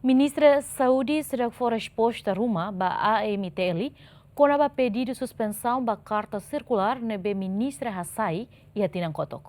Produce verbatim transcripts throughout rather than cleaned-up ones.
Ministra Saúde seidauk fó resposta ruma ba A M T L kona-ba pedidu suspensaun ba karta sirkulár ne'ebé ministra hasai iha tinan kotuk.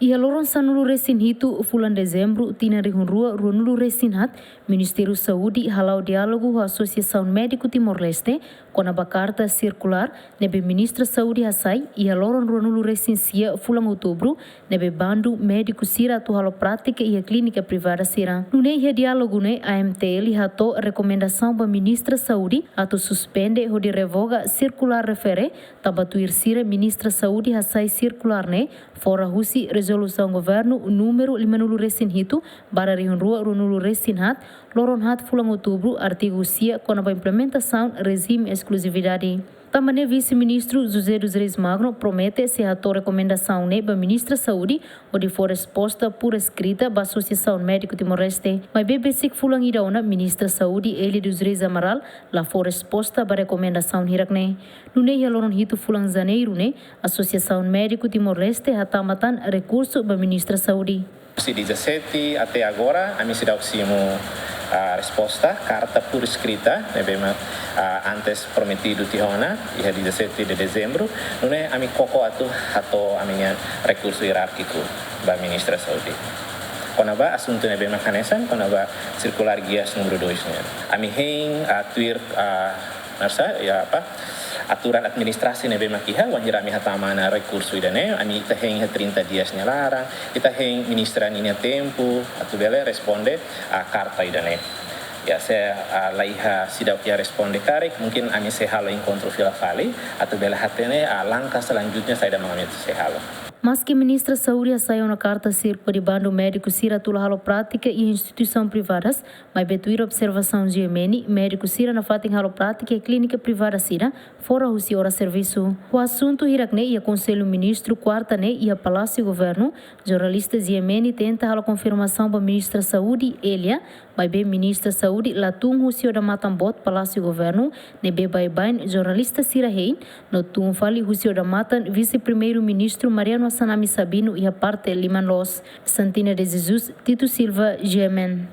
Iha loron sanulu-resin-hitu fulan Dezembru tinan rihun rua ruanulu-resin-haat, Ministériu Saúde hala'o diálogu ho Asosiasaun Médiku Timor-Leste kona-ba karta sirkulár ne'ebé ministra Saúde hasai iha loron ruanulu-resin-sia fulan Outubru, ne'ebé bandu médiku sira atu halo prátika iha klínika privada sira. Nune'e iha diálogu ne'e A M T L hato'o rekomendasaun ba ministra Saúde atu suspende hodi revoga sirkulár refere, tanba tuir sira ministra Saúde hasai sirkulár ne'e fora husi rezolusaun governu númeru limanulu-resin-hitu barra rihun rua ruanulu-resin-haat, loron haat fulan Outubru, artigu sia kona-ba implementasaun rejime eskluzividade. Tanba ne'e Vise-Ministru José dos Reis Magno promete sei hato'o rekomendasaun ne'e ba ministra Saúde hodi fó resposta por escrita ba Asosiasaun Médiku Timor-Leste. Maibé besik fulan ida ona ministra Saúde Elia dos Reis Amaral la fó resposta ba rekomendasaun hirak ne'e. Nune'e iha loron hitu fulan Janeiru ne'e, Asosiasaun Médiku Timor-Leste hatama tan rekursu ba ministra Saúde. Husi dezassete até agora, ami seidauk simu, ah, resposta, karta por escrita, ne'ebé mak, ah, antes prometidu tiha ona, iha dezassete de Dezembru, nune'e ami koko atu hato'o ami-nia rekursu ierárkiku ba ministra Saúde. Kona-ba asuntu ne'ebé mak hanesan, kona-ba sirkulár gias númeru dois nian. Ami hein, ah, tuir, ah, Narsa, ya apa, aturan administrasi ne'ebé mak iha, wainhira ami hatama ona rekursu ida-ne'e, ami ita hein iha trinta dias nia laran, ita hein ministra ninia tempu atu bele responde, ah, karta ida-ne'e. Ya, se, ah, laiha seidauk iha responde karik, mungkin ami sei halo enkontru fila fali atu bele hatene, ah, langkah selanjutnya saida mak ami sei halo. Maski ministra Saúde hasai ona karta sirkulár hodi bandu médiku sira atu la halo prátika iha instituisaun privadas, maibé tuir observasaun G M N, médiku sira nafatin halo prátika iha klínika privada sira fora husi oras servisu. Ho asuntu hirak ne'e iha Konsellu Ministru kuarta ne'e iha Palásiu Governu, jornalista G M N tenta halo konfirmasaun ba ministra Saúde Elia, maibé ministra Saúde la tun husi odamatan boot Palásiu Governu, ne'ebé baibain jornalista sira hein, no tun fali husi odamatan Vise-Primeiru-Ministru Mariano Assanami Sabino iha parte liman loos. Santina de Jesus, Tito Silva, G M N.